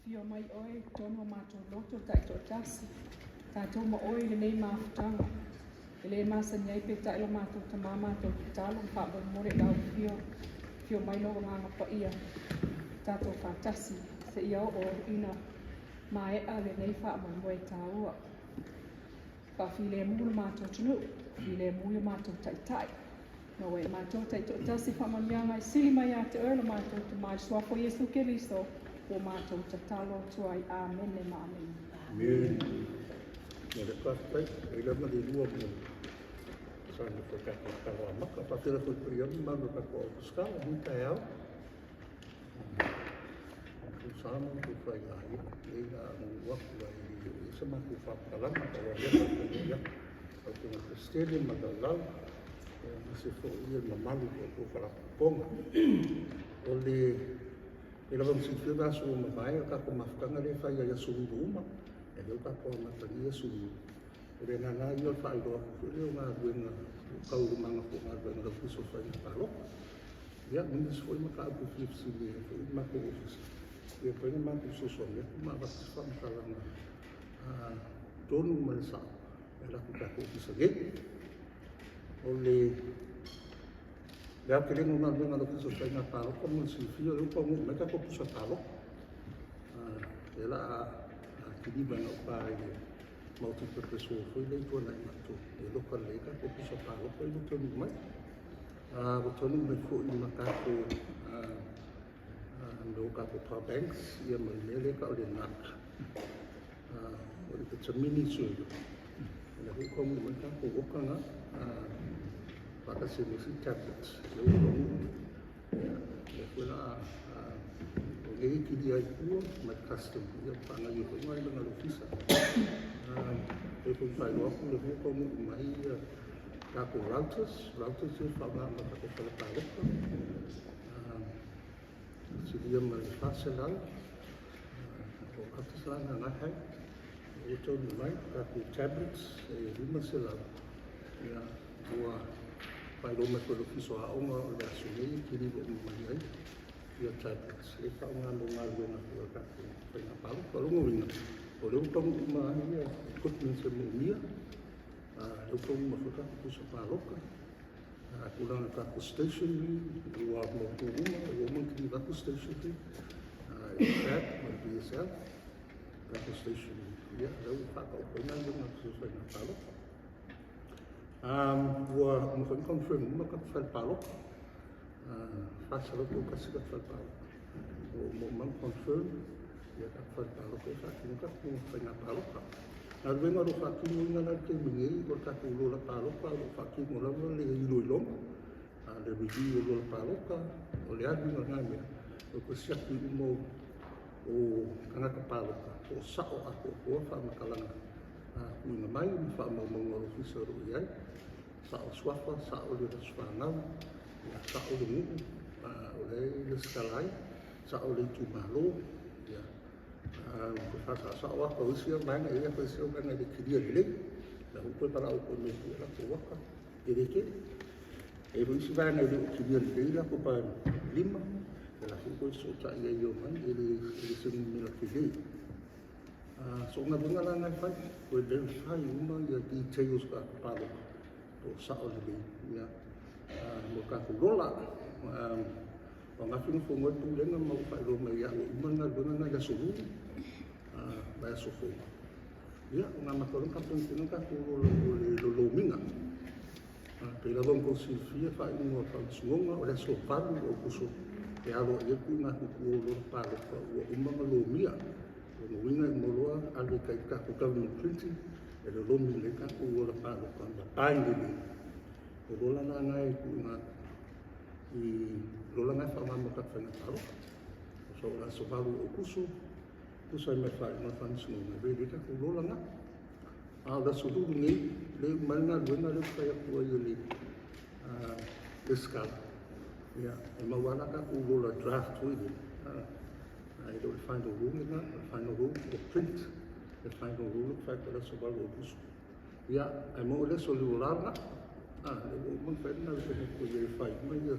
Afio mai oe i totonu o matou loto taitoatasi, tatou ma oe i lenei mafutaga. E le masani ai peitai lo matou Tama matou tatalo ma faamolemole i lau afio, afio mai lou Agaga Paia, tatou faatasi seia oo ina maea lenei faamoemoe taua. Faafilemu lo matou atunuu, filemu i o matou taitai. Maua e matou taitoatasi faamanuiaga e sili mai ia te oe lo matou Tama i le suafa o Iesu Keriso, ua matou tatalo atu ai. Amene ma amene. Amene. Ia le faafetai, e lava le lua mo sa na foi tatou talo amata. Faafetai foi i le mamalu o le tatou aufaisikala i lenei taeao. Tou sa ma outou faiga ia, lea o le a ou atu ai e le o i ai sa matou faamatalaga. Pau lava o lea, faafetai atu i lau Afioga i le Peresetene ma le lalolagi, aemaise foi le mamalu o le tou Faalapotopotoga. O le pei lava ona silafia le vaiaso ua mavae, o le tatou mafutaga lea e fai lava i aso Lulu uma, o lea ua tatou amatalia aso Lulu. O le agaga lava ia o le faailoa atu foi lea o galuega, o taualumaga foi o galuega a le Ofisa o Faiga Palota. Ia, o nisi foi mataupu e fia fesiligia ai foi le matou ofisa, ia mafai ona matou fesoasoani atu ma avatu se faamatalaga tonu ma le sao e alu atu i le tatou ofisa nei. O le aotelega o galuega a le Ofisa o Faiga Palota mo le silafia, o lea ua taunuu mai tatou pusa palota. O lea o le a kiliva i gauta i le multi-purpose hall foi lea i Tuanaimato e loka lelei ai tatou pusa palota ia ua taunuu mai. Ua taunuu mai foi ma tatou mea o tatou power banks ia ma le mea lea e tau o le NAC. It's a mini server. O lea foi ua taunuu mai tatou oka na faatasi ai ma isi tablets. O lea ua taunuu mai. Ia, o lea foi o le a o nei e kilia ai i tua ma le custom ia faagaoioi foi galuega a le ofisa. E pei foi ona faailoa atu, o lea foi ua taunuu mai tatou routers, routers ia e faaaoga mo tatou fale palota. Silia ma le 400 o routers la na hai. Ua taunuu mai tatou tablets e 500. Ia, ua faailoa mai foi e le Ofisa o Aoga o le aso nei e kiliva uma mai ai ia tablets e faaaoga mo galuega foi a le tatou faiga palota. O lona uiga, o lea ua taunuu uma lava ia equipments e moomia, o lea ua taunuu mai foi tatou pusa palota, tulaga i tatou stationery ua mautu uma, ua uma ona kiliva atu stationery i le SAB ma le BSL, tatou stationery, ia lea ua faataoto ai galuega a le faiga palota. Ua uma foi ona confirm uma tatou fale palota, 431 tatou fale palota. Ua uma ona confirm ia tatou fale palota e faatino tatou faiga palota. Galuega o lo o faatinoina la i le taimi nei, o le tatou lola palota o lo o faatino lava le iloiloga, le review o lola palota. O le aluina o lena mea, o le toe siaki uma o tagata palota po o sao atoatoa faamatalaga tuuina mai ma faamaumauga a le ofisa o lo o i ai, sao suafa, sao le aso fanau, sao le nuu o lea e resitala ai, sao le itumalo, ia, toe faasaosao ata o isi vaega, e i ai ata o isi vaega e le kilia lelei, la ua toe valaau atu e pue latou ata, e le tele. E i ai foi isi vaega e le o kilia lelei latou lima, ia la foi ua toe fesootai ai e omai, e le o se numera tele. So o galuega la na e fai, toe verify uma ia details o tagata palota po o sao lelei ia mo tatou lola. O ananafi na fono ai le Pulega ma ua faailoa mai ia au ua uma le galuega na i le aso Lulu, vaiaso fou. Ia, ua amata loa ona tapenapena tatou lola mo le lolomiga. Pei lava ona outou silafia faaiuga o le Faamasinoga, o le aso 8 o Aokuso e aloaia ai le tuuina atu i tua o lola palota ua uma ona lomia. O lona uiga e uma loa ave i tai i le tatou Government Printing e lolomi lelei tatou lola palota ma bind lelei. O lola la na e tuuina atu i lola na e faaaoga mo tatou faiga palota. So o le aso 8 o Aokuso, tusa ai ma le faaiuga a le Faamasinoga, e ready ai tatou lola na. A o le aso Lulu nei, lea e uma ai le galuega lea ua fai atu ai e le Resitala. Ia, e maua lava la tatou lola draft foi lea, ae le o le final roll lena, o le final roll ua print, le final roll ua fai atu i le aso 8 o Aokuso. Ia, ae maua le aso Lulu la lena, lea ua uma ona fai le galuega e verify uma ia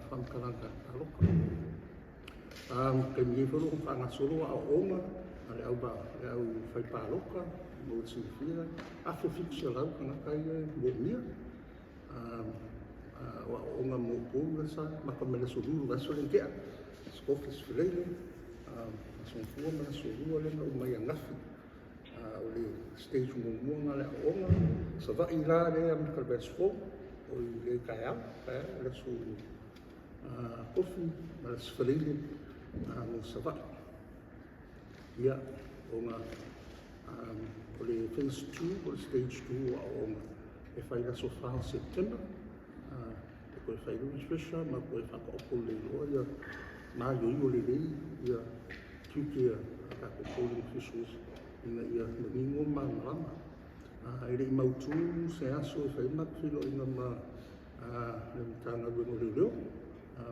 faamatalaga palota. Taimi nei foi o lo o faagasolo aoaoga a le au le au fai palota mo le silafia 1700 tagata ia e moomia. O aoaoga mo Upolu le sa mata mai le aso 2 le vaiaso lea na tea, Aso Tofi, Aso Faraile, Aso Gafua ma le Aso Lua lea na uma ai ananafi. O le stage muamua lena o le aoaoga. Savaii la lea e amata i le vaiaso fou, oi le taeao, taeao le aso Tofi ma le Aso Faraile mo Savaii. Ia, ona o le phase 2, o le stage 2 o aoaoga e fai i le aso 4 o Setema, e toe fai le refresher ma toe faataoto lelei loa ia maioio lelei ia tiute a tatou polling officials ina ia manino ma malamalama. E le i mautu se aso e fai ai matou feiloaiga ma le Matagaluega o Leoleo.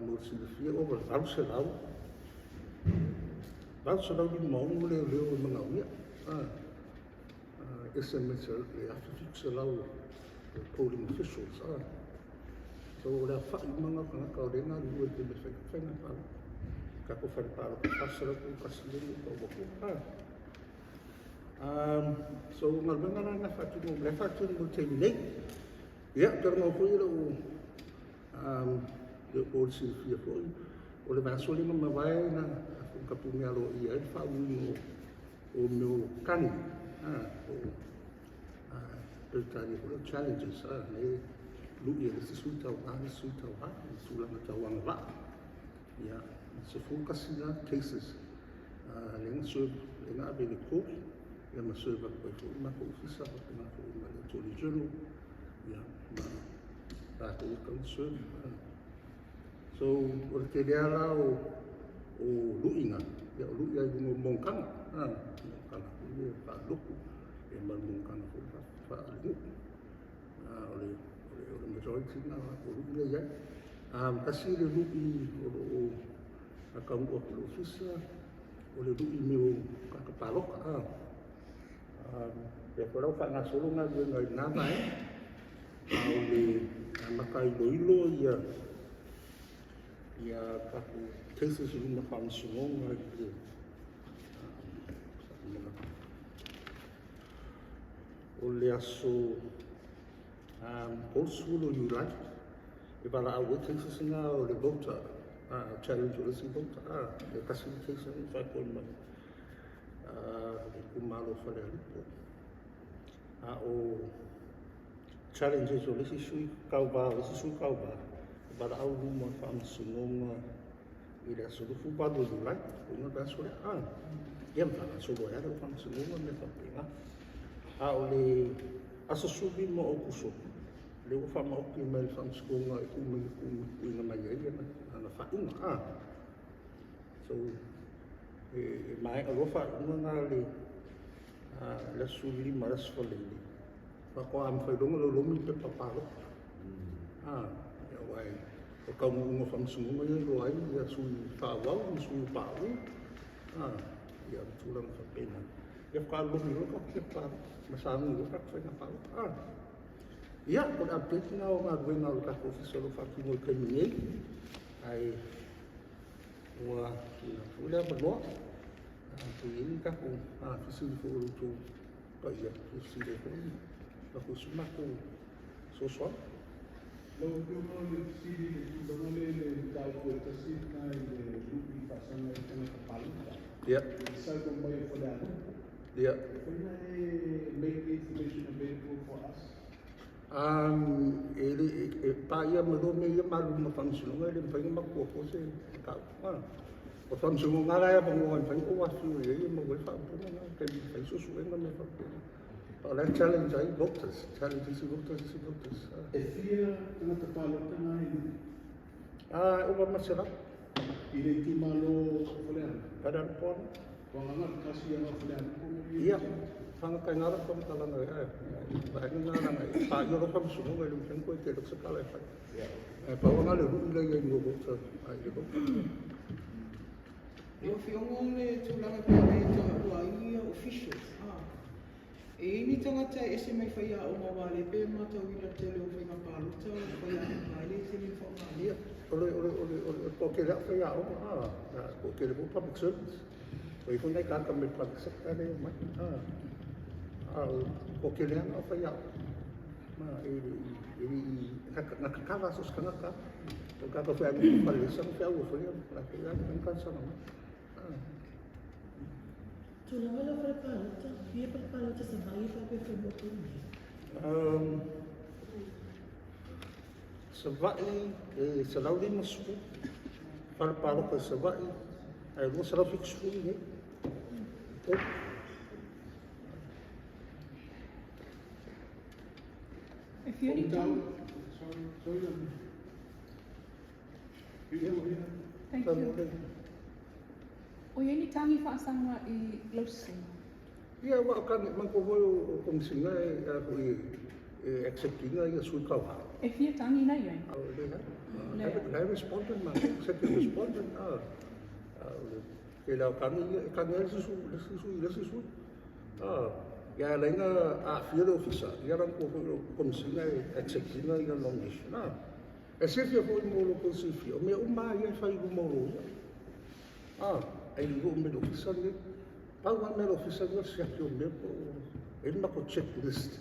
Mo le silafia ua ova i le 856 leoleo e manaomia, e ese mai le 1700 o polling officials. So o le aofai uma lena o tagata o lea e galulue i le taimi e fai ai faiga palota. Tatou fale palota 431 lea na ou tau atua. So o galuega la na faatino, lea e faatino mo le taimi nei. Ia, ou te talanoa foi lou le po le silafia foi o le vaiaso lea na mavae na tapuni aloaia ai le faauuina o mea o tagi, o Peretania foi o challenges, le lui e le isi sui tauva le isi sui tauva i tulaga tau agavaa. Ia, 11 la cases lea na serve, lea na ave i le court, ia ma serve atu ai foi le matou ofisa faapena foi ma le Attorney General, ia ma latou e tatau ona serve. So o le tele lava la o luiga, ia o lui lava i luga o monotaga, monotaga foi ia faale-lotu, ia ma le monotaga foi faale-nuu. O le majority lena o latou lui lea e i ai. Tasi le lui o lo o taunuu atu i le ofisa, o le lui mea o tagata palota. Lea foi la ua faagasolo galuega i lena vaega, a o le amata iloilo ia tatou cases i luma o faamasinoga i le o le aso 30 o Iulai e valaau ai cases na o le voter challenge o le isi voter, le tasi le case na faatonu mai le itumalo o Falealupo. A o challenges o le isi sui tauva, o le isi sui tauva, e valaau i luma o le faamasinoga i le aso 28 o Iulai, o le vaiaso lea. Ia ma faagasolo ai lava le faamasinoga ma mea faapena. A o le aso 15 o Aokuso, lea ua faamaoti mai le faamasinoga e tuu mai tuuina mai ai ana faaiuga. So e maea loa faaiuga na le aso 15 le Aso Faraile, faatoa mafai loa ona lolomi le pepa palota. Ia aua o taunuuga o faamasinoga ia e iloa ai ia sui faaauau ma sui pauu. Ia ma tulaga faapena. Ia faatoa lolomi loa tatou pepa palota ma sauni loa tatou faiga palota. Ia, o le update lena o galuega o le tatou ofisa o lo o faatino i le taimi nei. Ae ua tuuina atu foi le avanoa pe i ai ni tatou fesili foi o lo outou paia e fesili ai foi ma foi si matou fesoasoani. Lau Afioga, o le fesili i le tulaga lea i le mataupu e tasi lena i le lui faasaga i tagata palota. I saunoa mai o Falealupo. Mafai ona e make the information available for us? E le e paia mai loa mea ia malulu ma faamasinoga, e le mafai ona matua fua se mataupu. O faamasinoga la e avanoa e mafai ona outou afifio i ai e maua ai faaupuga na taimi e fai suesuega ma mea faapena. O la e challenge ai voters, challenge isi voters, isi voters. E fia tagata palota na e lui? Ova ma 100. I le itumalo o Falealupo? Falealupo ana. Ua gaga kasi ia Falealupo. Ia, whanga kai ngā rapa matalanga e, vaega ngā ranga e pā i oro faamasinoga e le mafai ona koe tele o se tala e fai. E pau anga le lui lea i ai mo voter, ai le voter. Lau Afioga, o le tulaga pei ona e taua ai ia officials. E i ai ni tagata e ese mai faiaoga aua o lea pei e matauina le tele o faiga palota o faiaoga e le tele ina faaaogaina. Ia, o le, o le, o le, o le toatele lava o faiaoga, a, toatele foi public servants. Ua i ai foi nai tagata mai le private sector lea e omai, a, a o le toatele lava na o faiaoga. Ma e le i, e le i, na tatala lava so o se tagata lava. O le tagata foi a nuu i Falelesa na feau ai foi latou ia na talosaga mai. Tulaga la o fale palota, fia fale palota Savaii e faapea fanua tonu nei? Savaii e 150 fale palota i Savaii ae 270 i inei. E fia ni tau? Sorry, sorry. Thank you. O i ai ni tagi faasaga i lau susuga? Ia, aua o tagi, manatua foi o Komesina e a foi e accept ina ia sui tauva. E fia tagi na i ai? O leai. La e respondent ma, second respondent, a. O le tele lava o tagi ia, e tagi lava le isi sui, le isi sui, le isi sui. A, ia e ala ai ona aafia le Ofisa, ia manatua foi o Komesina e accept ina ia nomination, a. E silafia foi mo lo outou silafia, o mea uma lava ia e fai i luma o loia. A, e le i oo mai i le Ofisa lenei. Pau lava le mea a le Ofisa lenei o le siaki o mea po o e i ai le matou checklist,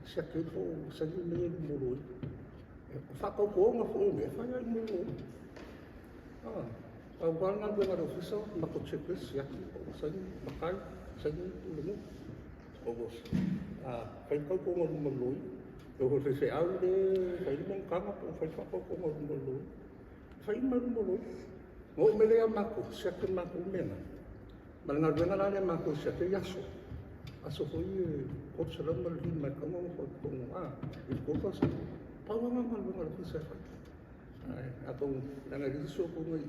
siaki ai po o saini mea ia i luma o loia. O faatautoga foi o mea, e fai lava i luma o loia. A, pau lava le galuega a le Ofisa, o le matou checklist, siaki po o saini matai, saini pulenuu. A fai le tautoga i luma o le loia. E oo foi i le faifeau lea e fai le monotaga po o fai le faatautoga i luma o le loia. E fai uma i luma o loia. Ona oo mai lea ia matou, siaki e matou mea na. Ma le galuega la lea a matou e siaki ai aso. Aso foi ia e 305 e tatau ona nofo ai i totonu i le 3 tausaga. Pau lava lena o le galuega a le Ofisa e fai. Ae atonu, leaga e leai se isi o outou na i i,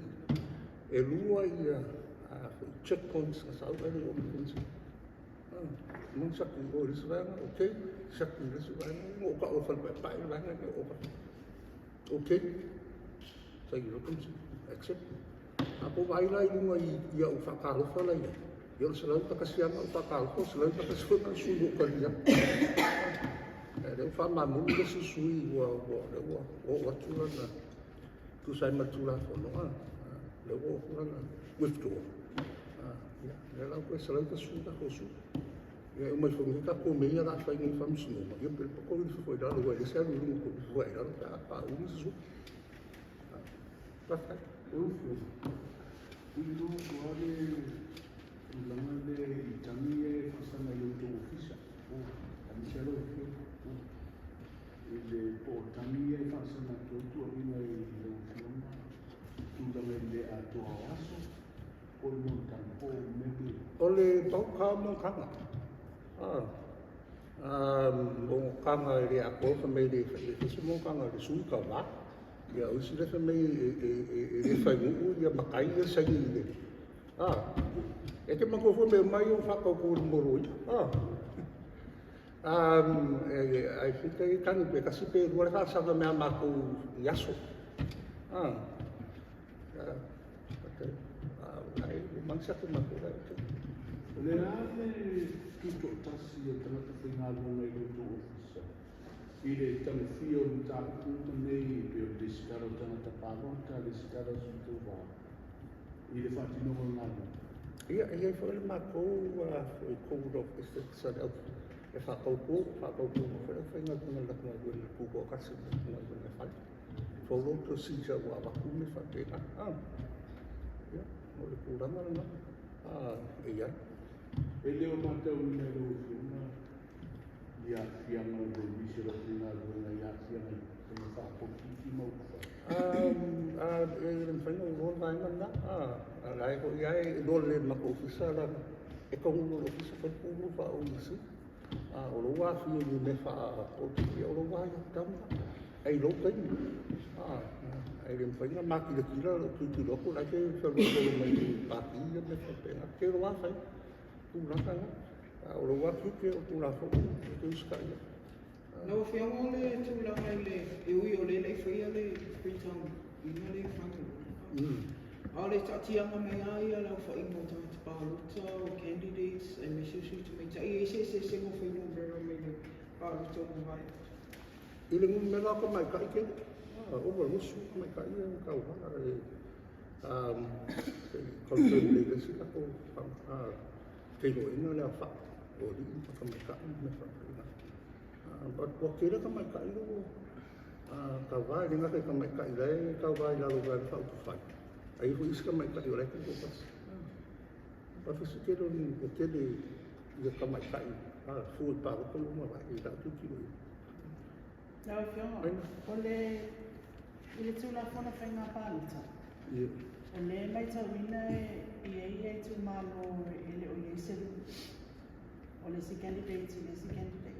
e 2 ia checkpoints na sau ae le i oo mai i le Komesina. Uma ona siaki i o i le isi vaega, ok, siaki i le isi vaega, na ou tau o le fale paepae le vaega lea o ok, saini loa le Komesina, accept. A tou vaai la i luga i au faatalofa la i ai, ia o le 101 lava na ou faatalofa, o le 101 foi na o sui ua ou talia. Ae o lea ua faamamulu le isi sui ua lea ua oo atu lana, tusa ai ma le Tulafono, a, lea ua oo atu lana withdraw. Ia, lea la ua toe 110 tatou sui. Ia e uma ifo nei tatou mea ia o le a fai nei i faamasinoga, ia pe tou ifo foi i lalo, aua e leai se alu i luga tou ifo ai i lalo pe a pauu nisi sui. Faafetai. Lau Afioga, tuliloa atu lava le tulaga lea i tagi ia e faasaga i outou ofisa, aemaise lava lau Afioga, i le po o tagi ia e faasaga atu ai tuuaiga i lau Afioga, tulaga i le le atoa o aso, po o le monotaga, po o mea pe. O le pauta o monotaga. Monotaga e le atoa fai mai e le fai se monotaga a le sui tauva. Ia o isi la e fai mai e le fai nuu ia matai ia saini i le E te manatua foi mea uma ia ua faatauto i luma o loia. I think e tagi pe tasi pe lua le faasaga mea a matou i aso. Okay. Ai, ua mani siaki matou la okay. O le a le tutoatasi o tagata faigaluega i lo outou ofisa i le tagofia o mataupu uma nei e pei o le resitala o tagata palota, resitala o sui tauva i le faatinoga o le galuega? Ia, e i ai foi le matou foi code of ethics a le au e faatauto, faatauto foi le aufaigaluega i le latou galuega i le tutoatasi o le latou galuega e fai. Follow procedure ua avatu mea faapena. Ia, o le tulaga lena e i ai. E le o matauina e lau Afioga ni aafiaga o le nisi o le aufaigaluega i aafiaga i faiga faapolokiki ma upu fai? E le mafai ona ou iloa le vaega lena. La e foi lava e iloa lelei e le matou ofisa la e taunuu loa i le ofisa fai le pulu faa-OEC. O lou aafia i mea faapolokiki, o lou aiatatau lena. Ae i lou taimi. Ae le mafai ona matilatila lou tilotilo atu o la e te fealuai solo mai i le pati ia mea faapena. Te iloa fai tulaga na. O lou lava tiute o le Tulafono e te usitai i ai. Lau Afioga o le tulaga i le, e ui o lea e le i faia le print out ina le final. A o le taatiaga mai lava ia le aofaiga o tagata palota o candidates aemaise o sui tamaitai, e i ai se eseesega o fuainumera mai le palota ua mavae atu? I le numera o tamaitai tele, ova i le 20 tamaitai ia e tauvaga e se i confirm lelei le isi tatou feiloaiga le aofai o alii ma tamaitai ma mea faapena. But ua tele tamaitai lea ua tauva, e le gata i tamaitai la e tauva i lalo o Vaega Faaupufai, ae i ai foi isi tamaitai o la e tutoatasi. But o se tele o ni ua tele ia tamaitai fua i palota ua mavae i lau tilotilo i ai. Lau Afioga, o le i le Tulafono Faiga Palota, o lea e matauina e i ai ia itumalo e le o i ai se lu'i, o le isi candidate i le isi candidate.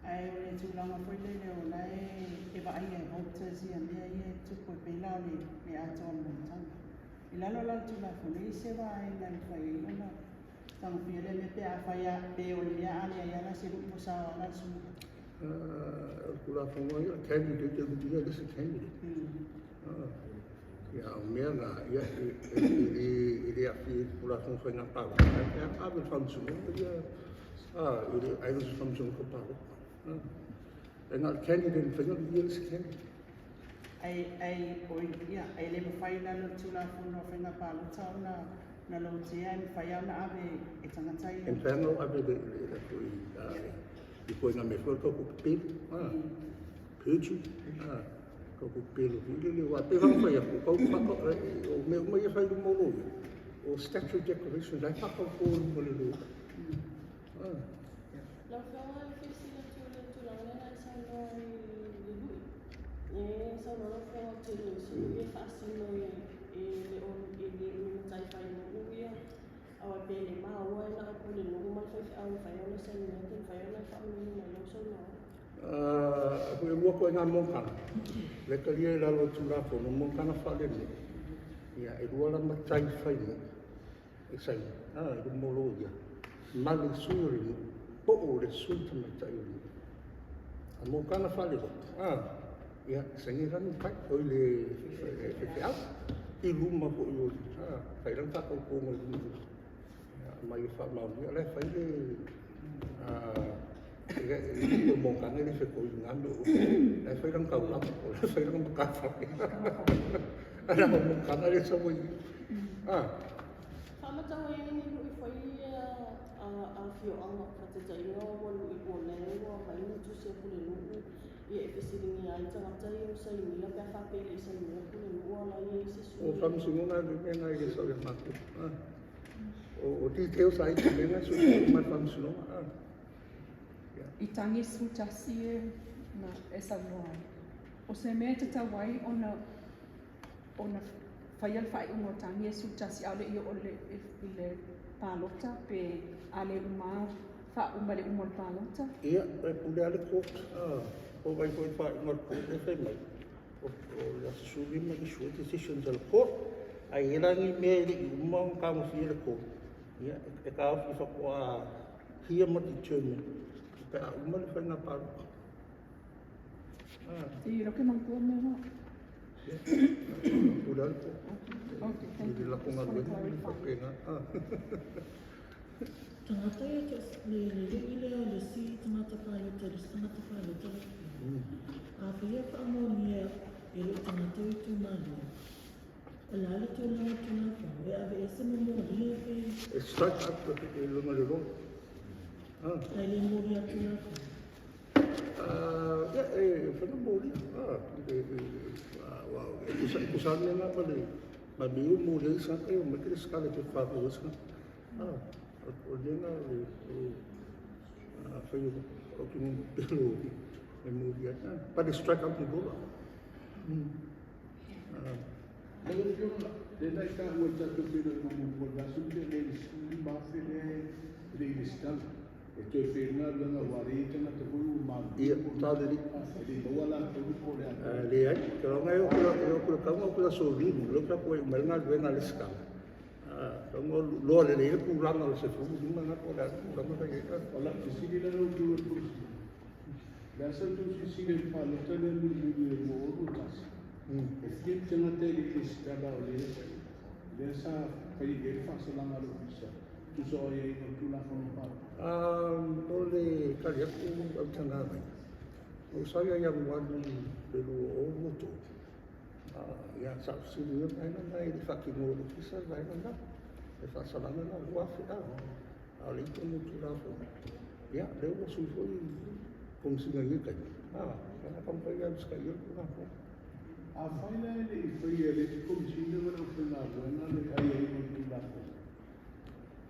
Ae o le tulaga foi lele o la e vaaia e voters ia mea ia e tupu e pei la o le atoa o le monotaga. I lalo la o le Tulafono, e i ai se vaega e mafai ai ona tagofia lea mea pe afai pe o le mea a leai lava la se lu'i ua sao lava la le sui? O le Tulafono ia, candidate e lu'ia le isi candidate. Ia, o mea na, ia, e le aafia i le Tulafono Faiga Palota, ae pe a ave i le Faamasinoga ia, e le ai o se Faamasinoga Palota. E na o le candidate e mafai ona lu'ia le isi candidate. Ai, ai, oi, ia, e le mafai i lalo o le Tulafono o Faiga Palota ona na lotea e mafai lava ona ave e tagata ia. E mafai ona ave le foi i koe mea foi o le tau pelu, perjury, tau pelu foi lele, aua pei ona fai atu, tau o mea uma ia fai i luma o loia, o statutory declaration la e faatauto i luma o le loia. Lau Afioga e fia fesili atu i le tulaga lea na e saunoa ai i le lu'i. E saunoa lau Afioga o le tele o isi lu'i e faasino e le o e le o ni matai fainuu ia aua pe le maua e na o pulenuu ma le faifeau e mafai ona sainia pe mafai ona e faamanino mai lau saunoaga. Foi e lua koe ngā montana. Le talia i lalo o Tulafono, montana faalenuu. Ia, e lua la matai fainuu e saini, i luma o loia, ma le sui o le nuu, po o le sui tamaitai o le nuu. A montana faalelotu, ia, e saini la le matai, o i le faifeau, i luma foi o le, fai la le faatautoga i luma o le, ia, ma ia faamaonia. O la e fai le, e montana e le fetoi i na mea o la e fai lana taulaga, o la e fai lana matafale. Ala o montana le sau ai. Faamatau ai ni lu'i fai ia a afioaga faataitaiga ua lu'i ua lea ua aumai ni tusi a pulenuu ia e fesiligia ai tagata ia o sainia pe a faapea e le i sainia pulenuu a la e i ai se O sui. Faamasinoga le mea na i le sau ia matou. O details ai te mea na sui mai faamasinoga. Ia. I tagi 11 e na e saunoa ai. O se mea e tatau ai ona faia le faaiuga o tagi e 11 a o le i oo i le palota pe a le uma faauma le uma o le palota. Ia, e pule a le court. O vai foi faaiuga o le court e fai mai. O le aso 15 le sui decisions a le court. Ai e la ni mea e le i uma ona tagofia le court. Ia, e taofi faatoa hear ma determine pe a uma le faiga palota. I lo ke manatua mea na. Ia, pule a le court. Okay, thank I le you. lakonga Just wanna luena le clarify. faapena. Tagata ia le le lu'i lea o le si tagata palota i le isi tagata palota le A faia faamaonia e le o tagata o itumalo. O le a le tulaga o le Tulafono e aveese ma molia pe E strike out e luga le lola. Ae le molia Tulafono. Ia, e whana mōria. Wa, e kusa, e kusa mea ngā ma le, ma me o mōria i sanga, e o mai kere skale te whāpu o sanga. O le ngā le, o, whai o, o ki ngungu pelo e mōria. But e strike out le lola. Lau Afioga, lena i taua i tatou feiloaiga muamua i le vaiaso na tea nei i le 15,000 lea e le i resitala. E toe feiloaiga aua o lea e i ai tagata foi ua maliliu Ia, tālili. E le i maua latou po o le a. Le ai, te longa e o kula, e o kula kaunga o kula sovimu, lo ka koe umai ngā luenga le skala. Kaunga loa le le pulanga o le 15 ngā ko le pulanga ka ia. O lau fesili la lau Afioga i le Komesina, le a sa outou silasila i le palota lea mulimuli o le 2021? E fia ni tagata e le i resitala o lea sa i ai? Lea sa fai i ai le faasalaga a le Ofisa, tusa o aiaiga o le Tulafono Palota. O le tali atu autaga mai. O sa ia Ianuari le 2023. Ia sa fesili ia vaega na i le faatinoga o le Ofisa le vaega na. Le faasalaga na 2000 a. A o le i tonu o Tulafono. Ia, lea ua sui foi Komesina i nei taimi. Ia na taumafai ia usitaia le Tulafono. Afai la e le i faia e le isi Komesina ma le aufaigaluega le aiaiga o le Tulafono,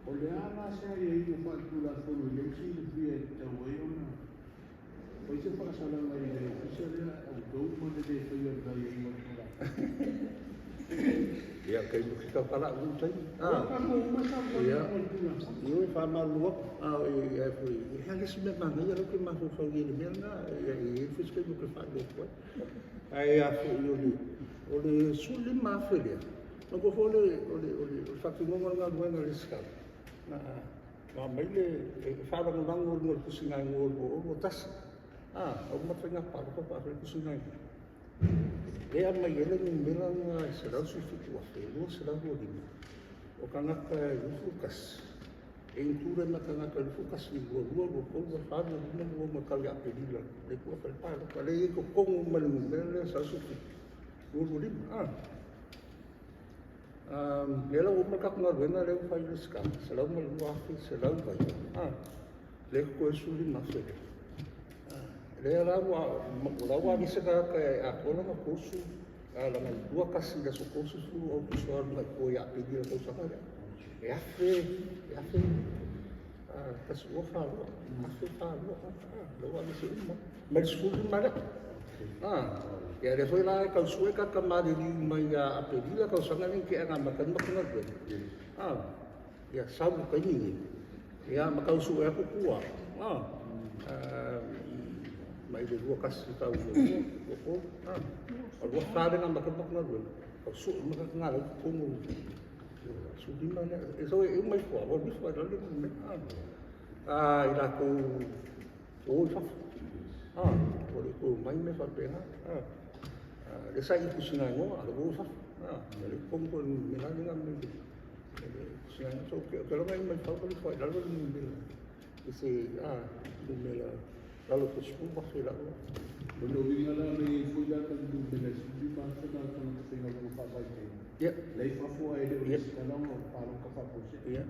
o le a la se aiaiga faaletulafono i lea ua silafia e tatau ai ona fai se faasalaga i le Ofisa lea a outou ma le lē faia o le aiaiga o le Tulafono? Ia, kai mo ki tau kala u taimi. O tatou uma saunoaga o le Tulafono. Io e faamalulu atu, a o e ai foi, e a le isi mea manaia lau ke mafaufau i le mea lena, e i ai foi se taimi ou te faailoa atu ai. Ae a foi o le 15,000 lea, na foi o le faatinoga o le galuega a le resitala, na aumai le e faalagolago i luga o le tusiga igoa o le 2021. Uma le faiga palota faafoi le tusiga igoa. Lea aumai ai le numera na e 117,225. O tagata e 21, e include ma tagata 21 i 22, 23, 24, 25, 26 tau ia Aperila, le tua fai palota. Lea e totonu ma le numera lea 117, 25. Lea la ua uma le tatou galuega lea ua fai i le resitala, 102,108. Lea e totoe le 15,000 lea. Lea la ua aveese tagata e atoa lona 30, lana 21 i le aso 30 o Aokuso alu agai i tua ia Aperila i le tausaga lea. E afe, 1242, 1042, lea ua aveese uma. Mai le 15 lea. Ia lea foi la e tau sue tagata maliliu mai ia Aperila tausaga lea na tea na amata ai le matou galuega. Ia sau i le taimi nei. Ia ma tau sue atu tua. Mai le 21 tau le 2, 23. O 24 lea na amata ai le matou galuega. Tau sue uma tagata na i totonu o 15 lea. E so e uma ifo lava, alu ifo ai lalo le numera. I latou o i fafo. O le toe mai mea faapena. Le sa i tusiga igoa, a le o i fafo. O le totonu foi o le numera lea na mai le tusiga igoa. So, ou te iloa e mai fau alu ifo ai i lalo le numera. I se numera lalo o le 10,000 lau. O le uiga la le i ai foi la ka numera e 15,000 na o tagata faigaluega faavaitaimi. Lea i fafo ae le o resitala ona o palota faafuasei. Ia.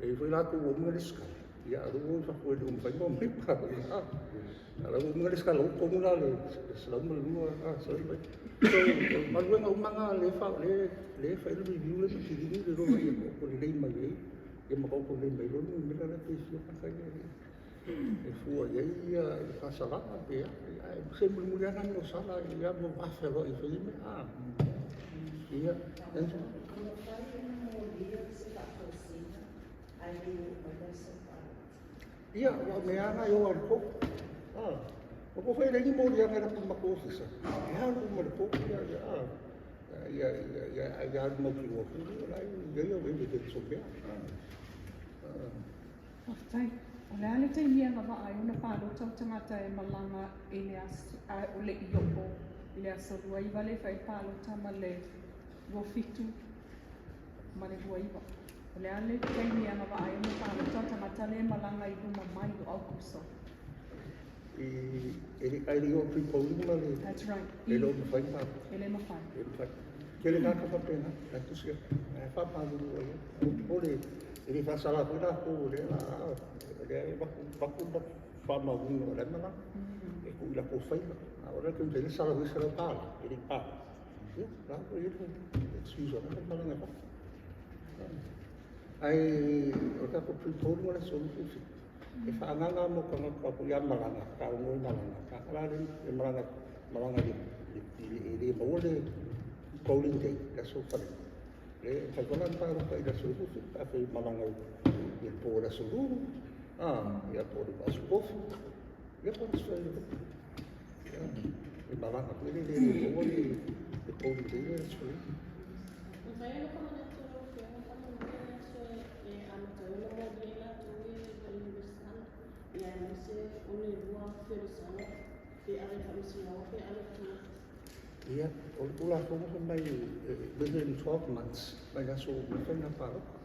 E foi latou ua uma le resitala. Ia, a ua i fafo e le o mafai ona omai palota. A la ua uma le resitala ua totonu la le 102, 109. So, o galuega uma na lea lea fai le review le ma kilini le lola ia taoto lelei mai ai. Ia ma taoto lelei mai loa le numera lea pe fia tagata ia e fua i ai ia le faasalaga pe a. Ae se mulimuli lava na o sala ia mo afe loa i fai mea. Ia, Angela. E mafai ona molia se faatosina ae le oo mai le aso palota? Ia, ua mea na i o le po. O ko fai le ni moliaga e lapu matou ofisa. E alu uma le po ia ia ia ia ia ia alu mautinoa foi la ia ia evidence o mea. Faafetai. O le a le taimi agavaa ai ona palota o tagata e malaga i le aso, a o le i oo i le aso 29 le fai palota ma le 27 ma le 29. O le a le taimi agavaa ai ona palota o tagata le malaga i luma mai o Aukuso? I e le ai le o pre-polling ma le That's right. e le o mafai ma E le mafai. E mafai. Tele tagata faapena, la tusi e faamalulu ai. O le e le faasala foi latou lea la lea e vaku vaku ma faamauina o la e malaga. E tuu i latou faiva. A o le ke le sala foi sala pala, e le pala. Ia, la ko ia le excuse o la malaga fa. Ai o tatou pre-polling o le aso 27. E faagaga mo tagata ko ia malaga, ka o ngoi malaga. Ka la le e malaga malaga le le le maua le polling day, le aso fale. Le fai kola na palota i le aso 27, a fai malaga i le po le aso 2. Ia po le aso kofi. Ia po le aso ia e malaga foi le le maua le polling day le aso. Mafai ona faamanatu lau Afioga faamolemole le aso e amata ai ona molia ai latou e le resitala. Ia aemaise o le 2,000 o lesala pe ave i le faamasinoga pe ave i tua. Ia, o le Tulafono fai mai within 12 months mai le aso ua uma ai faiga palota.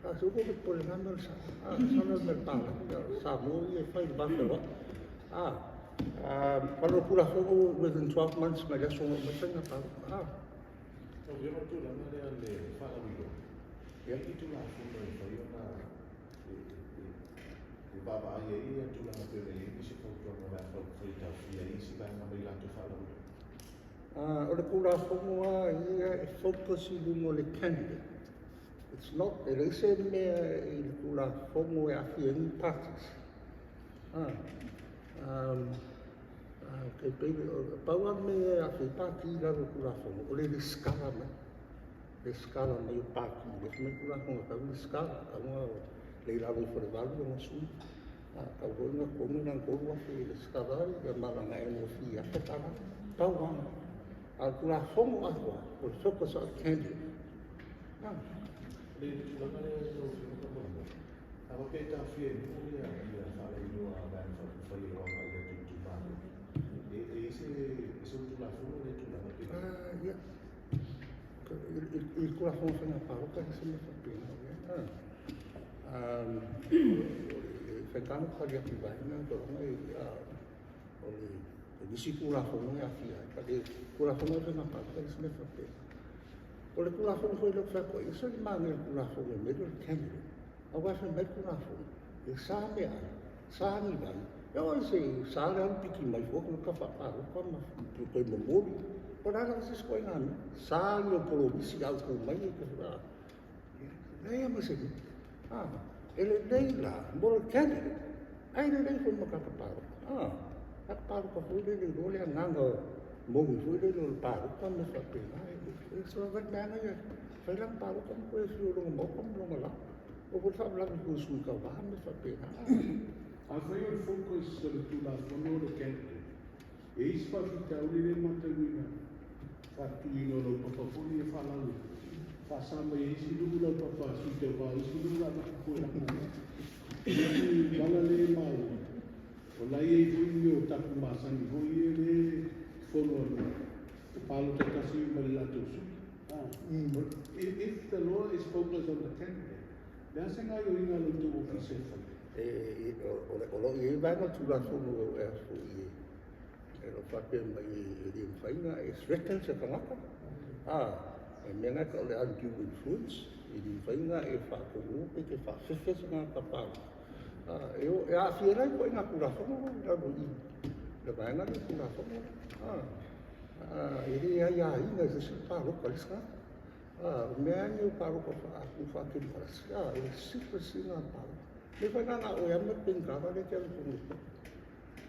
A se ua popole na mea o le sa, a sala le mea o le palagi, a o Samoa ia e fai i le va feoai. A, a o le Tulafono within 12 months mai le aso ua uma ai faiga palota. A. Lau Afioga o le tulaga lea o le faalauiloa, e i ai ni Tulafono e mafai ona e vaavaai ai ia tulaga e pei ona i ai nisi o fautuaga o le a fai taofia ai isi vaega mai latou faalauiloa? O le Tulafono lava ia e focus i luga o le candidate. It's not, e leai se mea i le Tulafono e aafia ai ni parties. Pau lava le mea e aafia ai pati i lalo o le Tulafono, o le resitala mai. Resitala mai o pati, lea e fai mai le Tulafono e tatau ona resitala, e tatau ona le i lalo ifo o le 8 ona sui, tatau foi ona totogi lana $3,000 e resitala ai, ma lana annual fee e $1,000. Pau lava lena. A o le Tulafono atoa, o le focus on candidate. Le tulaga lea lau Afioga faamolemole, a faapea e taofia e nuu ia faalauiloa a Vaega Faaupufai o lo o agai i latou itumalo, e i ai se solitulafono lea tulaga pe? Ia, i le Tulafono o Faiga Palota e leai se mea faapena o i ai. E faigata ona tali atu i vaega na, o le nisi Tulafono e aafia ai. Le Tulafono o Faiga Palota e leai se mea faapena. O le Tulafono foi lea ou te fai atu ai, e ese le manaia o le Tulafono i mea ia o le candidate. Aua fai mai le Tulafono, e sa meaai, sa ni vai, e oo i se sa le alu piki mai fua tagata faapalota ma toe momoli. Po o le a lava se isi ituaiga mea. Sa ni ou polomisi a ou tu mai e te leai ma se mea. E lelei la mo le candidate, ae lelei foi mo tagata palota. Tagata palota foi lele iloa le agaga moni foi lele o le palota ma mea faapena. E savavali mai lava ia fai lana palota ma toe afio i lona maota ma lona laoa. O foi le faalavelave foi i sui tauva ma mea faapena. Afai o le focus o le Tulafono o le candidate, e i ai isi faafitauli lea e matauina, faatuina o laupapa foi ia faalauiloa, faasa mai e isi nuu laupapa a sui tauva, o isi nuu la avatu fua i latou. O le isi vala lea e maua, o la e i ai foi mea o tapu masani foi ia le fono a nuu, e palota tasi uma i le latou sui. If the law is focused on the candidate, le a se gaoioiga a lo outou ofisa e fai? O lo o i ai vaega o le Tulafono e foi e lo faapea mai e le mafai ona e threaten se tagata. E mea na e tau o le undue influence, e le mafai ona e faatonu pe te faafefe se tagata palota. E aafia ai la ituaiga Tulafono i lalo i le vaega lea o le Tulafono. E le aiaina e se isi palota a le isi tagata. O mea lava nei o palota faa-temokarasi, o le secrecy lena o le palota. Le fai na o oe lava ma le penitala lea e te alu i totonu o le potu.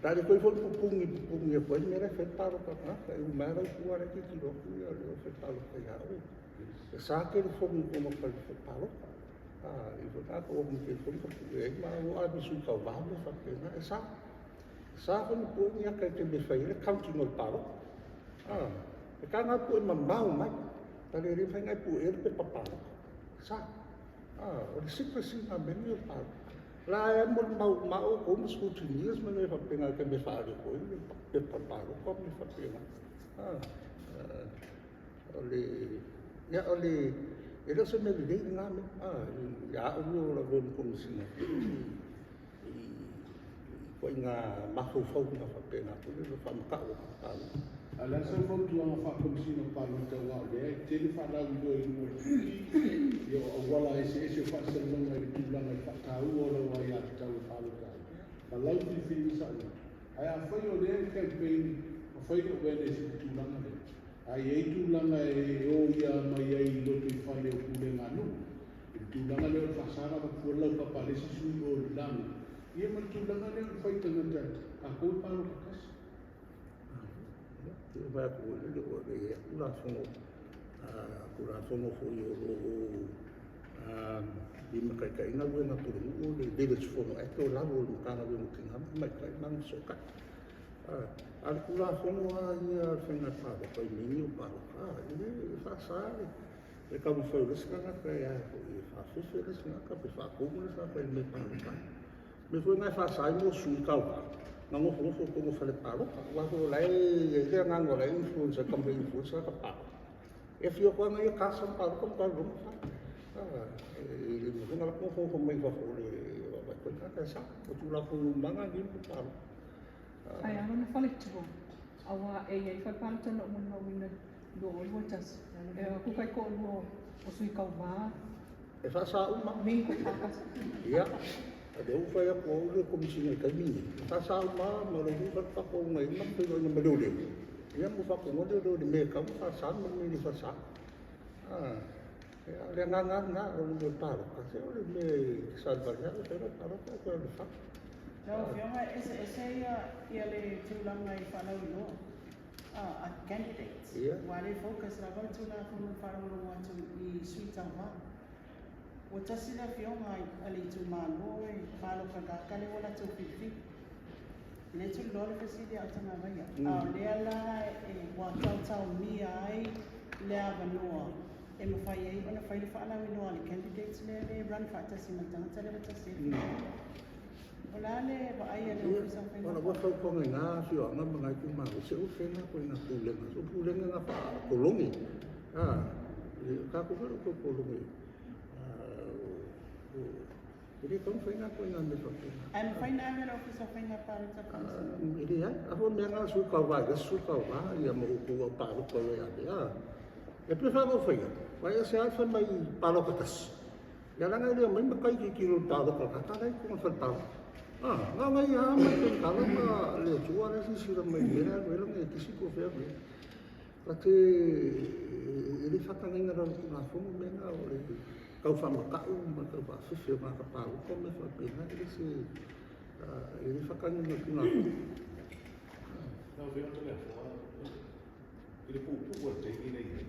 Ta le toe foi pupuni pupuni atu ai le mea la e fai le palota a tagata. E uma lava lau tua la e tilotilo atu ia le fai palota ia oe. E sa telefoni i totonu o le palota. I foi na o atu telefoni ka pue ai ma o ave sui tauva ma faapena. E sa. E sa foi ni pue ni ata e te me fai ai le counting o le palota. E ka ngā pue mamao mai. Ta le le fai ngai pue e le pepa palota. Sa. O le secrecy ngā mea ni o le palota. La e mo le mau mao ko ma scrutineers ma me faapena ke me whaare ko i le pepa palota me faapena. O le ia o le e le o se mea lelei lena mea. Ia au ia o lau mo komisina i ituaiga mafaufauga faapena foi le faamata'u o palota. A le a sau fautuaga faakomisina o palota, aua o lea e tele faalauiloa i luga o le TV, ia o auala eseese o faasalalauga i le tulaga i le faataua o lau aiatatau e palota ai ma lau filifiliga saʻu. Ae afai o lea e campaign ma fai le awareness i le tulaga lea, a i ai tulaga e o ia mai ai i loto i fale o pulega a nuu i le tulaga lea o le faasala avatu fua le laupapa a le isi sui o le laga ia ma le tulaga lea o le fai tagata tatou e palota tasi. Ia vai atu le o le Tulafono Tulafono foi o lo o limataitaiina galuega a pulenuu, le Village Fono Act o lalo o le Matagaluega o Tina ma Tamaitai ma Agafesootai. A le Tulafono lava ia a le faiga palota i mea nei o palota, e le faasa le taumafai o le isi tagata e a foi e faafefe le isi tagata pe faatonu le isi tagata i le mea e palota ai. O mea foi na e faasa ai mo sui tauva. Gagofogofo i totonu o fale palota. Aua foi o la e i ai le agaga o la e influence ai, taumafai e influence tagata palota. E afio atu lava ia kasa ma palota ma alu loa ma fai. E le mafai ona alu atu nofonofo mai fafo o le vaavaai atu ai tagata e sao. O Tulafono uma lava na ma palota. Ae a lona faletua, auā e i ai fale palota na ou molimauina i 2021, e o atu taitoalua o sui tauva E faasa uma. Mingo faatasi. Ia, o lea ua fai atu au le Komesina i le taimi lenei, e faasa uma lava ma le ua faatonuga i ai ma feiloaiga ma leoleo, ia ma faatonuga leoleo i le mea e tatau ona faasa ma le mea e le faasa. Ia, o le agaga lava lena, o le mea o le palota, se o le mea e te salivali lava e fai lau palota ae toe alu i le fale. Lau Afioga, e eseese ia le tulaga i faalauiloa a candidates, aua o lea e focus lava le Tulafono i le faalogologo atu i sui tauva. Ua tasi le afioga a le itumalo e palota i le tagata lea ua latou filifili. O lea e tuliloa le fesili a o Tagavaia, a o lea la ua taotaomia ai le avanoa e mafai ai ona fai le faalauiloa a le candidates lea e run faatasi ma le tagata lea ua tasi ai le filifiliga. O le a le vaai a le Ofisa o Faiga Ua lava fautuaga i na afioaga ma na itumalo, se ua fai na ituaiga pulega, so pulega na faa-kolone. O tatou foi o toe kolone. E le tatau ona fai na ituaiga mea faapena. Ae mafai ona ave e le Ofisa o Faiga Palota i le Faamasinoga? E leai. A foi o mea na a le sui tauva i le isi sui tauva, ia ma outou au palota o e ave. E pei foi ona ou fai atu, aua e ese lava le fai mai palota tasi, Ia leaga e le omai matai tilotilo i le palota a le tagata la e i totonu o le fale palota. Ah, na ona ia lava ma Penitala ma le Atua la e silasila mai i le mea la e alu ai lana ekisi po o fea mea. Ta te e le faatagaina i lalo o le Tulafono mea na o le tau faamata'u ma le tau faafefe o tagata palota ma mea faapena, e le se e le faatagaina i le Tulafono. Lau Afioga Toleafoa, i le puupuu o le taimi lea e i ai,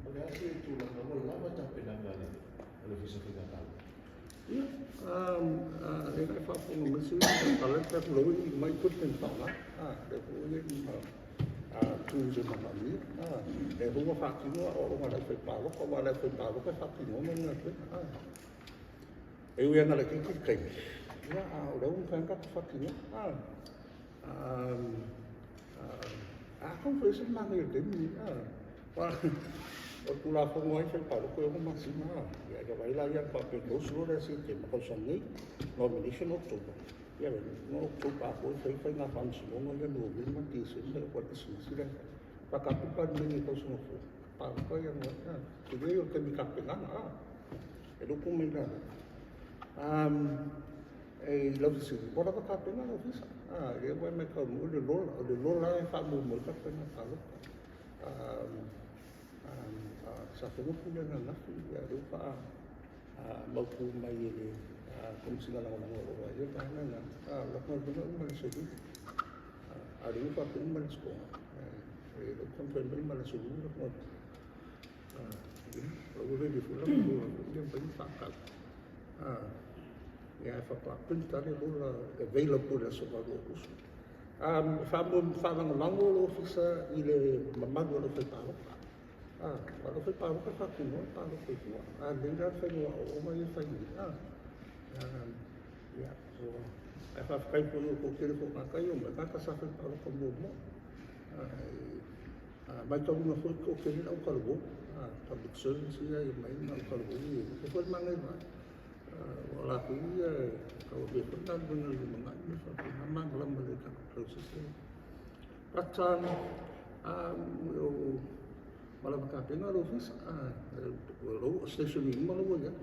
o le a se tulaga ua lava tapenaga a le Ofisa o Faiga Palota? Ia, lea na e faafofoga mai se tala le tatou laua i mai equipment faaaoga. Lea foi ua i ai ma tools e manaomia. Lea foi ua faatino aoaoga a le aufaipalota, aua o le aufaipalota e faatinoina le galuega. E ui lava ina laitiiti le taimi, ia, a o lea ua mafai ona tatou faatinoina. Atonu foi e ese le manaia o le taimi lenei. Aua o le Tulafono lava ia fai palota e 6 masina. Ia e vaai la ia faapea 30 loa lea Setema tausaga nei, nomination October. Ia no October atoa e fai faiga faamasinoga ia Novema, Tesema, ia Kerisimasi la e fai. Faatapi le Palemene i le tausaga fou, palota Ianuari. Tele ia o le taimi tapenaga. E le o po mai lalo. E i lau fesili, ua lava tapena le ofisa. Lea ua e matau mai, o le lola, o le lola e faamuamua ai tatou faiga palota. Sa fai pule ananafi, ia lea ua faa mautu mai e le Komesina Lagolago o lo o vaaia le vaega lena. O la galuega uma i le aso 5. A o lea ua faapea uma i le aso 6. E le o confirm mai ma le aso 5 la galuega. Ia, ua ready foi la lola foi lea mafai ona faatau. Ia, e faatoa print lava le lola available i le aso 8 o Aokuso. Faalagolago le ofisa i le mamalu o le aufai palota. O le aufai palota e faatinoa le palota i tua. A lelei la le faiga o aoaoga ia e fai nei. Ia, ae faafetai foi o toatele foi o tagata ia e omai, o tagata sa fai palota muamua. Matauina foi e toatele le autalavou, public servants ia e omai ma autalavou ia. E foi le manaia vaai. O latou ia e tauavea foi galuega i le lumanai ma faapena malamalama lelei i tatou process ia. But o ua lava tapena le ofisa, o station uma la ua i ai.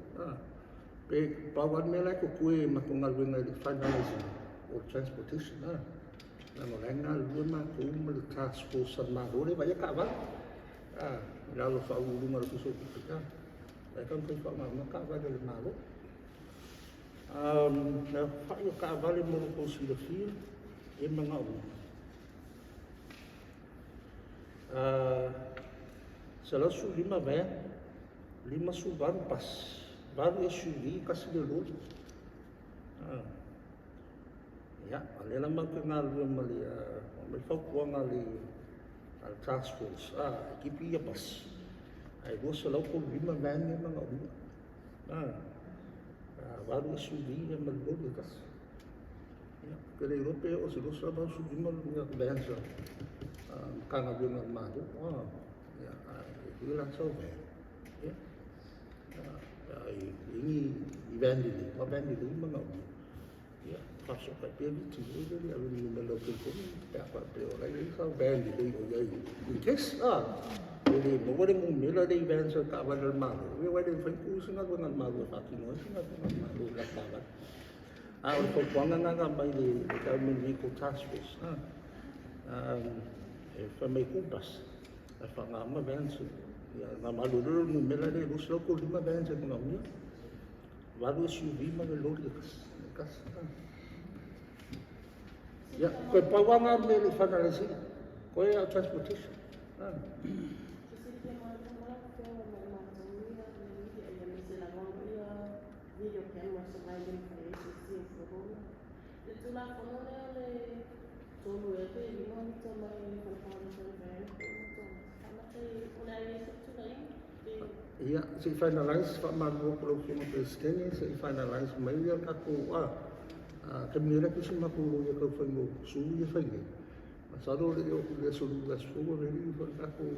Pe pau lava le mea la e totoe i matou galuega i le finalize ina, o le transportation. Leaga o la e galulue matou ma le task force a le Malo lea e vaaia taavale. I lalo o le faauluuluga a le Ofisa o Tupe. O la e taumafai e faaaoga uma taavale a le Malo. Le aofai o taavale mo lo outou silafia e manaomia. 115 van, 58 pasi, 8 SUV, 1 le loli. Ia, o lea la matou te galulue ma le aumai fautuaga a le task force, e tipi ia pasi, ae 235 van ia e manaomia. 8 SUV ia ma le loli e tasi. Ia, ke le iloa pe oo se 285 ia vans a Matagaluega a le Malo. Ia, ae hui la sau van. Ia, ai ni i van lelei, ma van lelei manaomia. Ia, faafesootai pea viti foi lele ave le numera o telefoni pe a faapea o la e i ai sau van lelei o i ai in case, e le maua le numera lea i vans a le taavale a le Malo, ia aua e le mafai ona tuu se galuega a le Malo e faatino ai se galuega a le Malo i lana taavale. A o le fautuaga lena na aumai i le Government Vehicle Task Force, e fai mai tuu pasi ae faaaoga uma vans. Ia, na malolo le numera lea e 235 vans e manaomia, 8 SUV ma le loli e tasi. E tasi. Ia, toe pau lava na mea e le i finalize ina. Koe a transportation. Se silafia malamalama lau Afioga ma i matou ia le media ia aemaise lava ia video cameras o la e le mafai ai se isi e follow. Le Tulafono lea o le tolu ea pe lima mita mai le fale palota i le vaega foi o faamata i o le a i ai se fetuunaiga pe. Ia, se i finalize, faamalulu atu lau Afioga i le Peresetene, se i finalize mai ia le tatou, taimi nei la e tusi matou loia tau fai mo sui ia fai nei. Masalo le i oo atu i le aso 5 aso fou ave foi le tatou,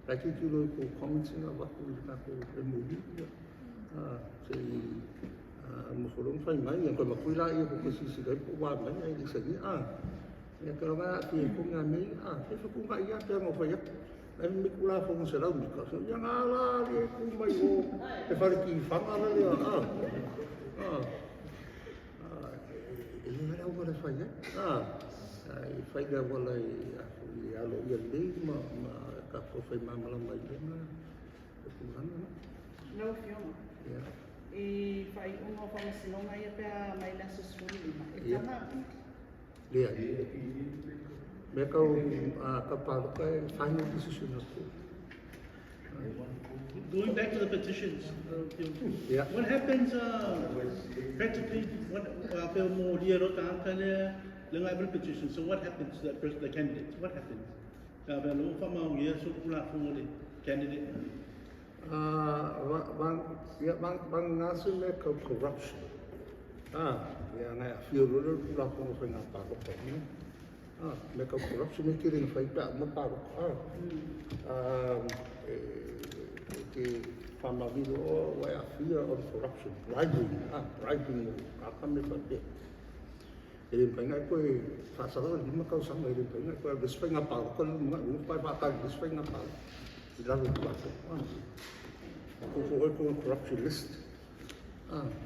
la e tilotilo i tou comments na avatu i le tatou MOU, ia, se i nofo loa ma fai mai, ia toe matui laia tou te silasila ai po o ua a mai ae le i sainia. Ia te loga aafia ai foi mea nei, se fetuunai lava pei ona ou fai atu. La e fai mai Tulafono 100 mita, ia na ala le tu mai o le fale tifaga la lea, e le le auala e fai ai. E fai le auala e aloaia lelei ma tatou fai malamalama i mea na e tulaga na. Lau Afioga, i faaiuga o faamasinoga ia pe a mai le aso 15, e taga apili? Leai. Mea tau ka palota e final decision a le court. Going back to the petitions, Yeah. what happens practically? What pe mo lia ro ta le le ngai petition. So what happens to that person, the candidate? What happens? Ka be lo fa ma ngia so kula fo le candidate. Ia, vang ngasi me kau corruption. Ia ngai a fio ro le Tulafono Faiga Palota. Me kau corruption me kere whai pea ma palota. E te whamawiro o wai a fia on corruption, bribery, bribery mo kaka me whapea. E le mpainga e koe whasara lima kausaga, e le mpainga e koe res whainga palota le mga unga whai whātari res whainga palota. I lalo Tulafono. Ko ko ko corruption list.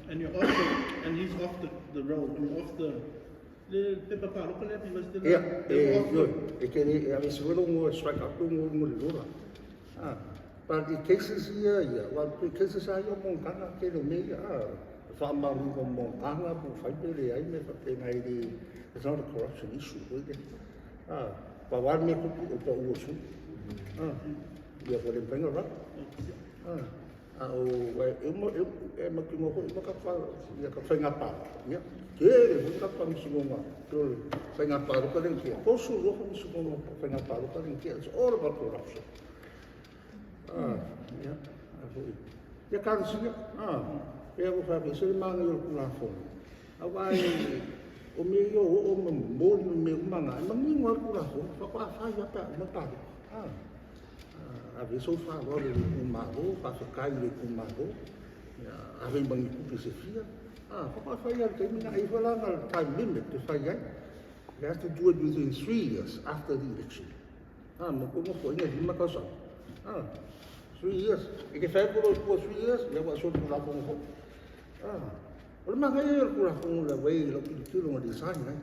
And you're off the, and he's off the roll, I mean, off the le pepa palota le he was Ia, e, yo, e ke e ave se welo ngo strike up ngo ngo le lola. But i cases ia ia, wa cases a ia mo kana ke le me ia, whaamaru mo mo kana po whai pe le ai me whape ngai le, it's not a corruption issue, hoi le. Pa wa me kupu o pa ua su. Ia ko le mpenga ra. A o e mo e e ma ki mo ko ma ka fa ia ka whainga pa. Ia ke le hui ka pa musungonga. Ko whainga pa ro ka le kia. Ko su ro musungonga whainga pa ro ka le kia. It's all about corruption. Ia a foi. Ia ka sia. Ia ko fa se manga yo ku la fo. A vai o me yo o mo mo me umanga. Ma ni ngo ku la fo. Fa kwa fa ia pa ma pa. Ave so fa lo le ku malo, fa fa kai le ku malo. Ia ave mangi ku se fia. Fa kwa fa ia te mina ai fa la na time limit te fa ia. You have to do it within 3 years after the election. Mo ko mo fo ina lima ka sa. 3 years. E ke fa ko ro 3 years, ia wa so ku la ko mo. O le manga ia ku la ko la wei lo ki tu lo design ai.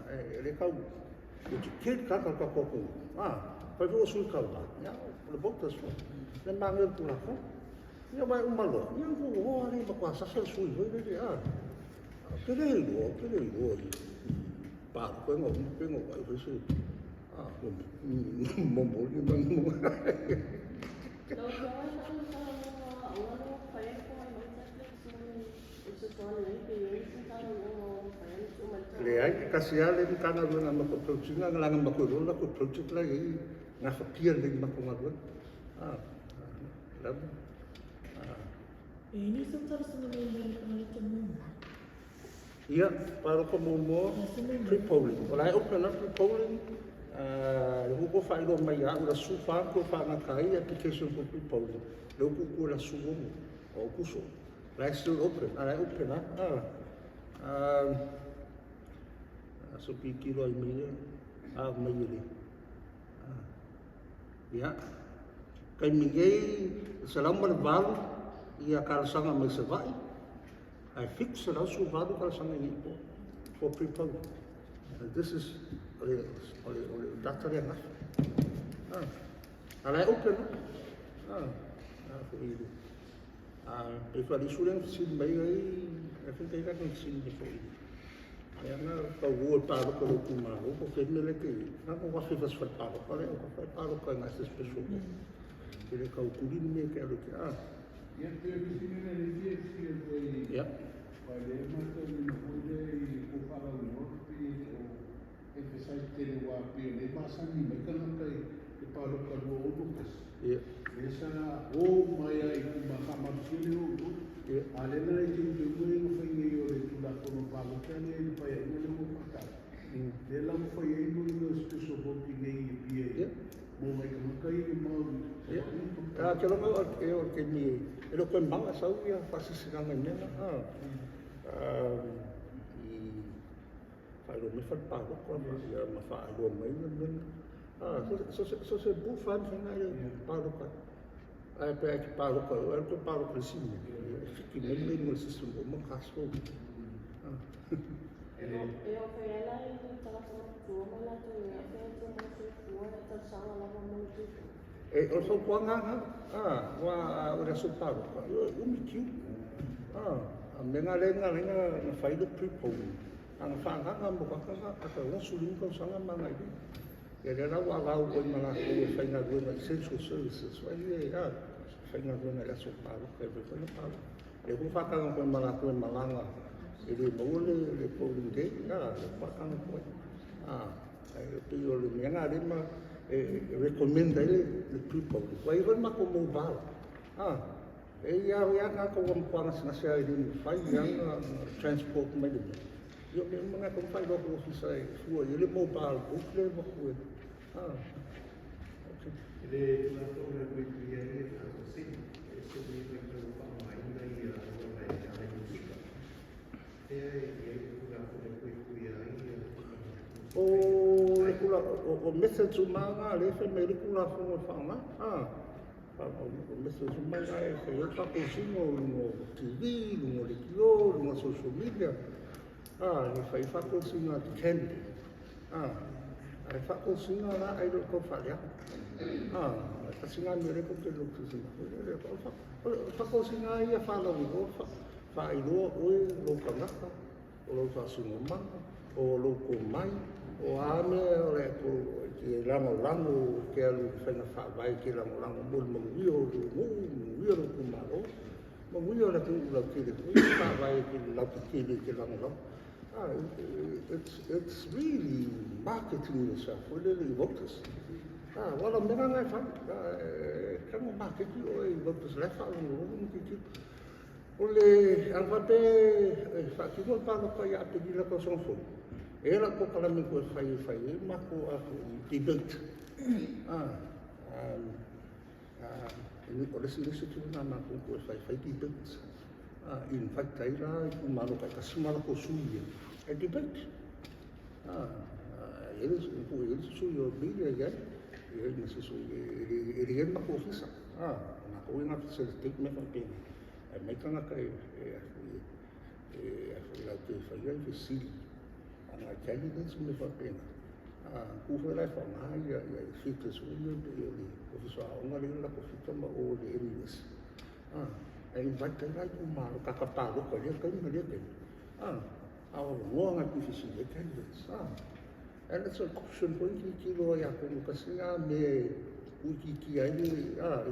E le kau. O te ke ka ka ka ko ko. Pai fo su ka la. Ia, o le voters fo. Le manga ku la ko. Ia vai umalo. Ia ko o ale ma kwa sa sa sui hoi le. Ke le lo, ke le lo. Pa ko ngo ko ngo vai foi su. Mo mo ni mo mo. Lau Afioga e faamatalaga auala fai ai fua mai tablets ma le fesoasoani ai pe i ai se talanoaga o mafai ai ona tuu mai. Leai, e kasi lava le Matagaluega ma ko project na langa ma ko lola ko project la i ngā whakia le ma ko galuega. Lava. E ni sa talosaga mai mo le palota muamua. Ia, pāloka muamua, pre-polling. O la e open up pre-polling, le huko whailo mai a ula su wha ko whaangaka ai application for pre-polling. Le uku ku la su omo, o kuso. La e still open, a la e open up. So ki kilo ai mai a mai ele. Ia. Kai mingei, 108 ia kalasanga mai Savai. I fix 118 kalasanga i po for pre-polling. And this is ole ole ole data le ngafa. Ala e open no? Ko i pe fa li sule sin mai ai e fe te ka sin de fo i. E ana ka wo pa lo ko ku ma lo ko fe me le ke na ko wa fe fas fa pa lo ko le ko fa pa lo ko na se special. Ke le ka ku ni me ke lo ke a. Ia pe o sini na le fia fia koe Ia. Wa le mata ni na hoi le i ko whala uno pe o emphasize tele wa pe le masani mai tangata i te pāloka lua ono kasi. Ia. Le sa o mai ai ku ma whamarusia le o no. Ia. A le na i te te ue nga whai nei o le tulafono pāloka le le pai ai le mo patau. Le la mo whai ai no i no special vote nei i pia i. Ia. Mo mai ka i le mauri. Ia. A ke longa o e o ke ni e lo koe manga sau ia whasisinganga i mena. I whairo me whare pāloka ia ma whaaloa mai na mena. So se bu whan whenga i pāloka. Ai pe ai ke pāloka, o ai koe pāloka le sini. E whiki mai mai mo le system o mo kaso. E o whai ala i tagata matutua mai latou e afea tua mai soifua e talosaga lava mo le tupu. E o le fautuaga wa o le aso pāloka, umi kiu. A mea lenga lenga na fai le pre-polling. Anga whaangaga mo kakaga, aka oso lima tausaga ma ngai le. Ia le rau a lau oi ma lakou e faigaluega essential services. Wai e a faigaluega i le aso pāloka e fai le pāloka. E ku whakanga koe ma lakou e malaga e le maua le polling day, le whakanga koe. E pei o le mea ngā lema e recommend ai le pre-polling. Wai hoi mako mobile. E ia ia ngā ko wa mkwanga sina se ai le whai ia ngā transport mai le mea. Io me mga ko whai loko ofisa e fua i le mobile book le waku e. Okay. Le tulafono le pui pui ai e tātou sini. E se ui mai tau whaamaina i a roa e ai musika. E ai i ai tulafono le pui pui ai i a O le kula o methods o manga le whai mai le kula fongo whaanga. O methods o manga e whai o tako singo lungo TV, lungo le kio, lungo social media. E whai whako singa te candidate. E whako singa la ai lo kau whalea. E singa me re ko te lo te singa. Whako singa ia whalau i o whailoa oe lo kangaka, o lo whasungo mana, o lo ko mai, o a mea o le ko ke lango lango ke alu whainga whaawai ke lango lango mo le manuia o lo ngu, manuia lo ku malo, manuia o le ku ula ke le ku whaawai ke le laupa ke le ke lango lango. It's really marketing yourself, really voters. Wala mea ngai whai, kango marketing o e voters le wha longo longo ki ki. O le alfape whaakino le pāloka ia apelila ko songfo. E la ko kalame ko whai e whai e mako a debate. O le si lesi tu ngā mako ko e whai whai debate. Invite ai la i kumalo kai kasimala ko sui e debate. Eles ko eles sui o media ia e na se sui e e e mako ofisa. Na ko ina facilitate me fa pena. E mai tangata e e la te whai ai fe sili. Anga candidates me fa pena. Ku whai lai wha ngā ia ia e white sui ia pe o le ofisa a onga le la ko whita ma o le MUS. E invite ai ku malo kaka pāloka lea kai ma lea kai. A o ngoa ngā ku whisi e candidates. And it's a caution point ki ki loa ia ko mo kasi ngā me ui ki ki ai le i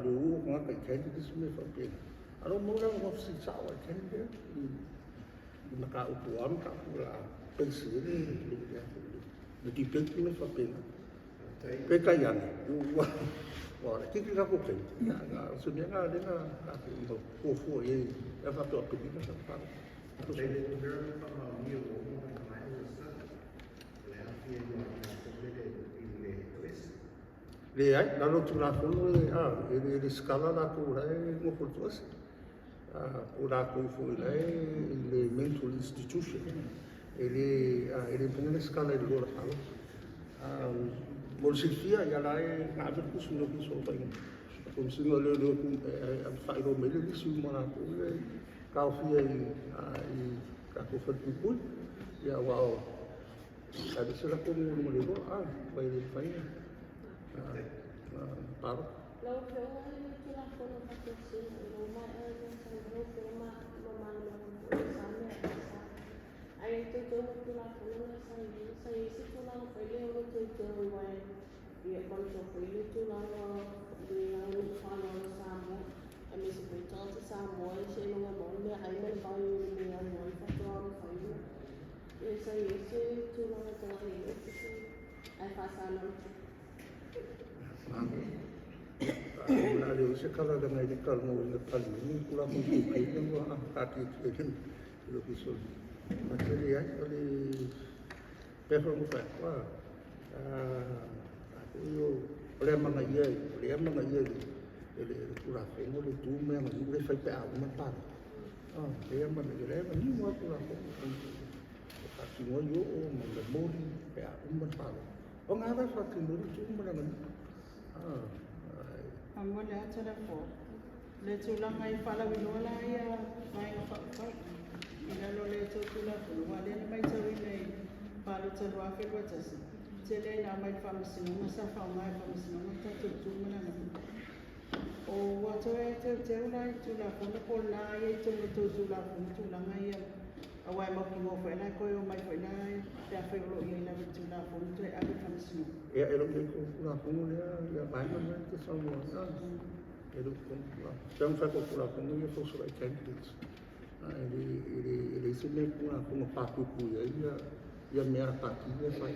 le ua ngā kai candidates me fa pena. Aro mo la mo whisi sao ai candidate i maka upu a maka upu la pensi le le le le debate me fa pena. Pe kai ane. Ua wa le kiki ka ko kai. Nga so me nga le nga ka ko fo e e fa to pe ni ka pa. Leai, lalo tulafono e a e le lesitala latou la e nofo le toasi. A o latou foi la e i le mental institution. E le e le mafai ona lesitala i le lola palota. Mo le silafia ia la e na ave le tusi i le Ofisa o Faiga Faamasino o Leoleo e faailoa mai le lisi uma o latou ia e taofia i tatou falepuipui. Ia aua o aveese latou i luga o le lola, a e le mafai ona palota. Lau Afioga i le Tulafono Faatonutino ina ua maea ona saunoa lau Afioga ma malamalama foi i sa mea e sa. Ae i teuteuga o le Tulafono lea sa i ai, sa i ai se tulaga foi lea o le teuteu aua ia manatua foi le tulaga le aganuu faaaloalo Samoa aemaise foi tagata Samoa seiloga maua le meaai ma le vai i le mea e alu ai faatoa mafai ona ia sa i ai se tulaga tagai i ai le Ofisa ae faasalalau. Na le o se kala langa i le talanoa i le Palemene Tulafono Teuteuga ua taatia i le Ofisa o le Tele ai o le pea foi mo fai atu o le amanaia o le amanaia e le Tulafono le tu ma le aganuu le fai pe a uma le palota. Le amanaia le manino lava le Tulafono e faatino ai oo ma le momoli pe a uma le palota. O ngā la faatino le tu ma le aganuu. Momoli atu le fo. Le tulaga i faalauiloa la ia vaega faaupufai i lalo o le tou Tulafono, aua o lea na matauina i palota 2021, tele ina aumai i le Faamasinoga sa faaaoga e le Faamasinoga le tatou tu ma le aganuu. O ua toe teuteu la i le Tulafono po o lena e i totonu o le tou Tulafono tulaga ia, aua e mautinoa foi la e toe omai foi la pe afai o lo o i ai lava i le Tulafono toe ave i le Faamasinoga. Ia e lo o i ai le Tulafono lea ia vaega lea e te saunoa ai. E le o tonu. Pe mafai ko Tulafono ia fausolai candidates. E le se mea Tulafono papuipui ai ia mea a pati ia fai.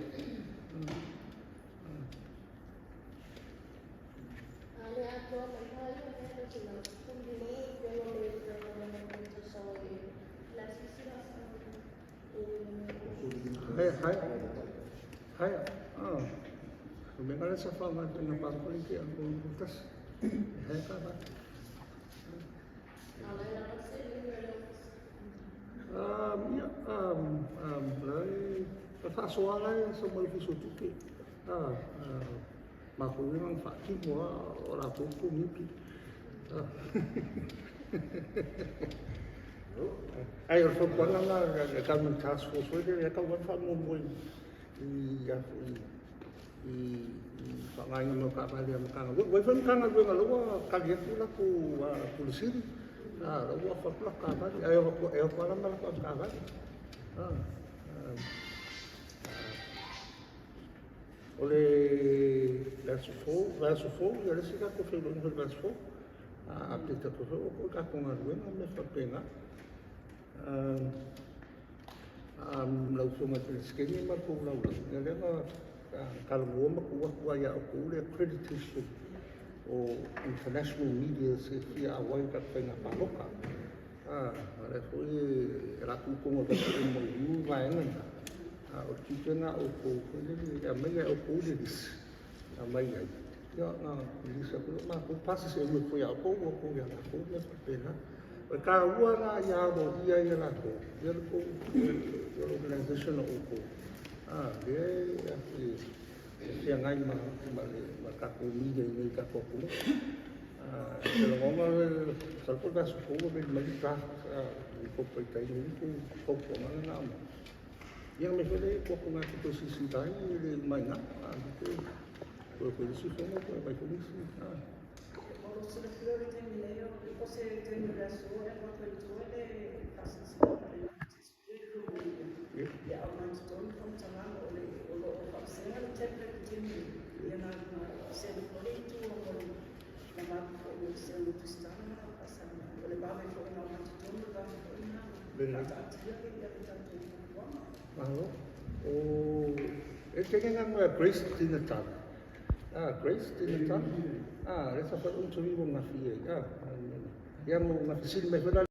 Ale atoa mai lava ia mea le 115 lau Afioga ma le Afioga ma le tausaga i la silasila Hai hai hai ah. O mea ngale sa wha ngā tēnā pāpori ke a ko tasi. Hai ka ba. Ale na se le le ofisa. Ia, lai, ka whaasoa lai sa mai fiso tupe. Ma ko ina whaatino a o la tōku mipi. Ai, o le fautuaga lena le Government Task Force foi lele e tau ai faamuamua i i i i faaaogaina mai o taavale a Matagaluega. Ua i ai foi Matagaluega o la ua tali atu latou Pule Sili, la ua ofa atu latou taavale, ae o atu lava la ma latou avetaavale. O le aso fou, vaiaso fou, ia le isi tatou feiloaiga foi i le vaiaso fou. Update atu ai foi outou i tatou galuega ma mea faapena. Lau Afioga i le Peresetene ma le tou laulau, ia lea na talanoa ma tuu atu lava ia outou le accreditation o international media e fia auai i tatou faiga palota. O lea foi e latou tonu o tatou MOU vaega na. O le tiute lena o outou foi lele e aumai e outou le lisi, aumai ai. Ia na release atu lea matou passes e umi foi ia outou, outou ia latou mea faapena. O le taua la ia aloaia ia latou, ia le tou le organization o outou. Lea e feagai ma le tatou media i nei tatou atunuu. Se lagona masalo po o le vaiaso fou ua ready mai le draft i incorporate ai nei tou fautuaga na aumai. Ia na mea foi lea e tuu atu na te toe silasila ai e le uma ai na. Toe foi le isi fono toe aumai foi nisi. O lo silafia o le taimi nei o se taimi o le aso e alu atu ai i tua le faasilasilaga le notice i le media. Ia aumai i totonu faamatalaga o le o lo o faavasega le template i le taimi nei. Ia na send foi le i tua mo le na vave foi o le send o tusitala ma faasalalau. O le vave foi ona aumai i totonu o le vave foi ona faataatia le tatou fuafuaga. Malo. O e te ngā ngā Grace Di Natale. Grace Di Natale. Le sa whai interview o ngā whia. Ia mo ngā fisili mai foi la.